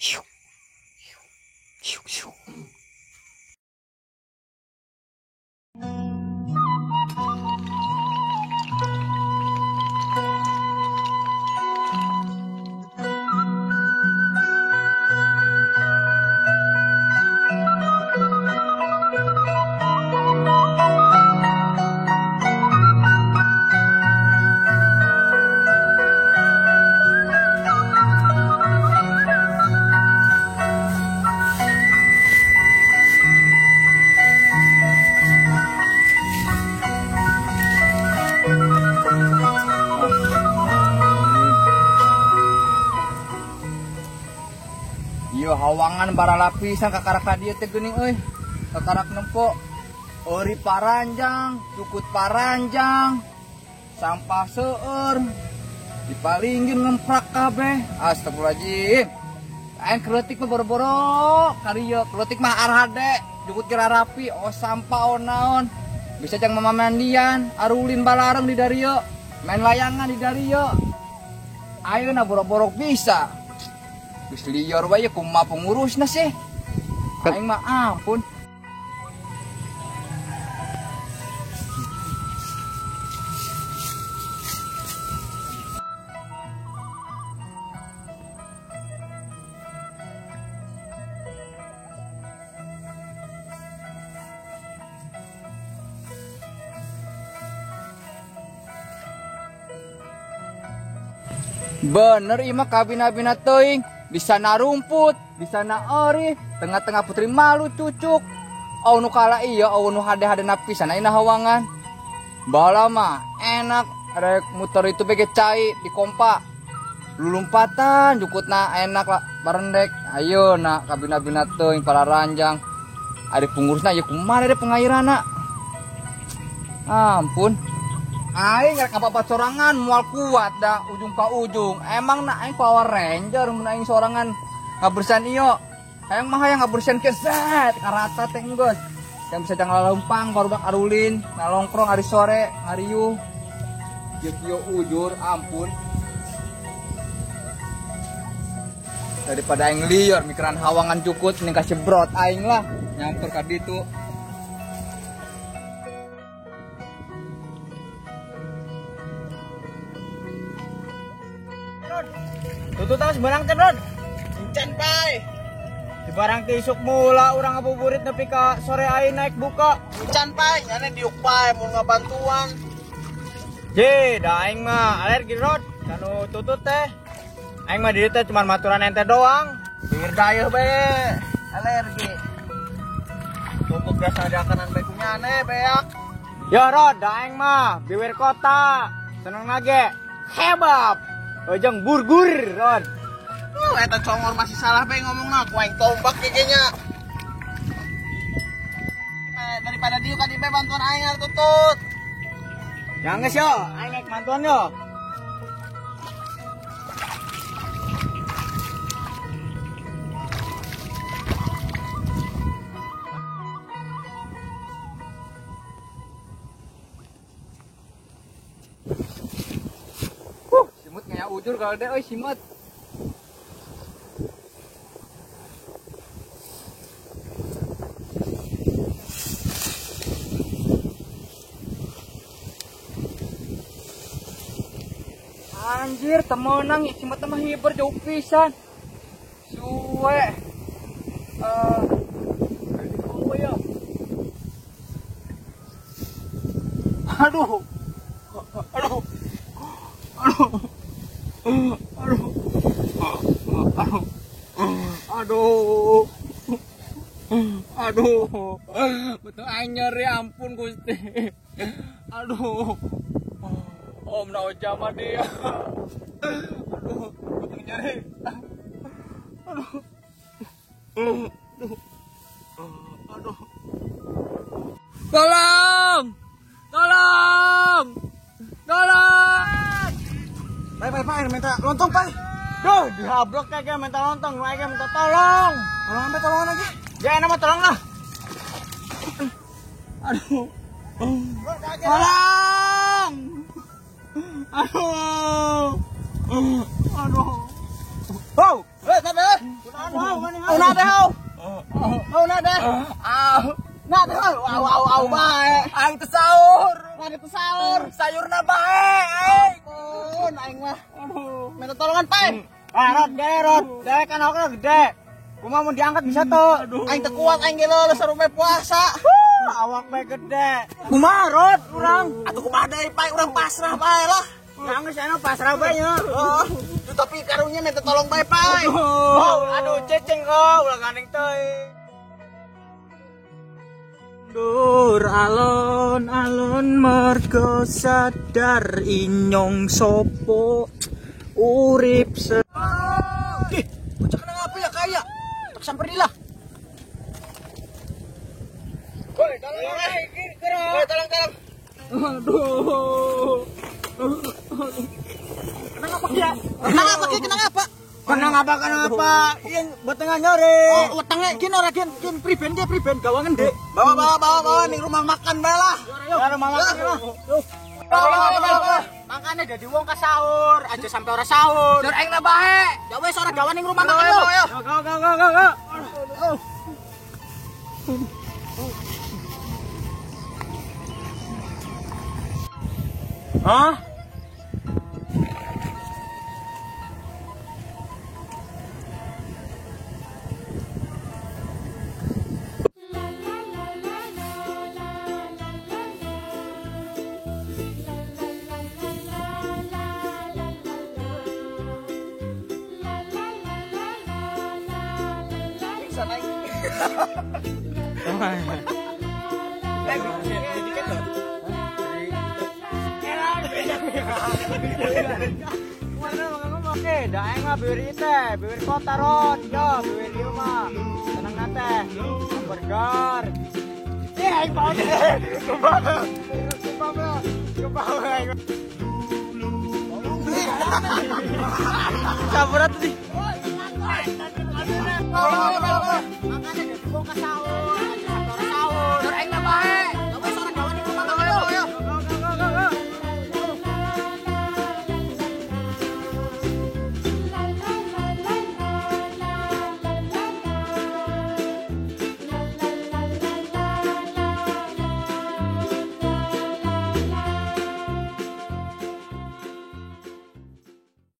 Hiu. Hiu, hiu. Yo hawangan bara lapisan kakarak ka dieu teh geuning euy. Kakarak nempo euri paranjang, cukut paranjang, sampah seueur. Dipalinggin ngemprak kabeh. Astagfirullahaladzim. Aing kreutik mah boro-boro karieu, kreutik mah arhade, jukut kira rapi, oh sampah oh naon. Bisa jang mamamandian, arulin balareng di darieu, main layangan di darieu. Ayeuna boro-boro bisa. Geus liar wae kumaha pengurusna sih. Aing mah ampun. Bener ieu mah kabina-bina teuing. Di sana rumput, di sana ori, tengah-tengah putri malu cucuk. Oh nu kala iya, oh nu hade-hade napisan ayeuna hawangan. Baheula mah enak rek muter itu bege cai di kompa. Lulumpatan jukutna enak lah barendek. Ayeuna kabina-bina teuing para ranjang. Ari pengurusna ieu kumaha deh pengairanna. Ampun. Aing rek apa-apa sorangan moal kuat dah ujung ka ujung. Emang na aing Power Ranger mun aing sorangan ngabersihan ieu. Hayang mah hayang ngabersihan ke zat karata teh geus. Yang bisa jangan lempang barudak arulin, nalongkrong hari sore, ngariuh. Kieu ujur ampun. Daripada aing liar mikiran hawangan cukut mending kasih brot aing lah nyamper ka ditu. Tutut tas barang teh, Bro. Encan pai. Di barang teh isuk mula urang ngabuburit nepi ka sore aing naik buka. Encan pai, nyane diuk pai mun ngabantuan. Je, da aing mah alergi, Rod. Kanu tutut teh. Aing mah di dieu teh cuman maturan ente doang. Pinggir dayeuh bae, alergi. Tutut biasa diakanan bae ku nyane beak. Yo, Rod, da aing mah biwir kota. Seneng nage. Kebab. Ojong burgur, Rod. Eta congor masih salah bae ngomongna, ku aing tombak gegenya. Daripada dieu ka dieu bantuan aing tutut. Ya geus yo, aing naik bantuan yo. Ujur kalau deh, oi simet. Anjir, temenang ya simet mah hiber jauh pisan. Suwe. Ya. Aduh. Aduh. Aduh. Aduh. Aduh. Aduh. Aduh. Betul aing nyeri ampun Gusti. Aduh. Om na jama dia. Aduh, betul nyeri. Aduh. Aduh. Aduh. Tolong. Tolong. Tolong. Pai, pai, pai, minta lontong, pai. Duh, dihablok kayak minta lontong, kayak minta tolong. Tolong ambil tolongan lagi. Ya, nama tolong lah. Aduh. Tolong. Aduh. Aduh. Oh, eh, sampai. Kunaon, na deh, au. Au na deh. Au. Na deh, au, au, au, au bae. Aing teu sahur. Aing teu sahur. Sayurna bae, aing. Ampun, aing mah. Aduh. Minta tolongan, Pak. Ah, Rod, gede, Rod. Dewek kan awakna gede. Kumaha mun diangkat bisa tuh. Aing teu kuat aing ge leuleus sarume puasa. Awak bae gede. Kumaha, Rod, urang? Atuh kumaha deui, Pak? Urang pasrah bae lah. Ya geus anu pasrah bae nya. Oh, tapi karunya minta tolong bae, Pak. Oh, aduh ceceng kok, ulah gandeng teuing. Dur alon-alon mergo sadar inyong sopo urip se. Ih, bocah kena ngapa ya kaya? Tak samperin lah. Woi, tolong, woi, tolong, tolong. Aduh. Kenapa ya? Kenapa ki? Kenapa? Kenapa kenapa? Yang betengah nyore. Oh, wetenge kin ora kin kin priben ki priben gawangen, Dik. Bawa bawa bawa bawa ning rumah makan bae lah. Ya rumah makan lah. Bawa bawa bawa. Makane dadi wong ka sahur, aja sampe ora sahur. Sur aing na bae. Ya wis ora gawan ning rumah makan yo. Go go go go go. Hah? Oke, daeng mah bibir teh, bibir kota Rod, yo bibir ieu mah. Tenang na teh. Hamburger. Ih, aing bae. Kumaha? Kumaha? Kumaha? Sabar atuh sih. Makane dadi wong ka sahur.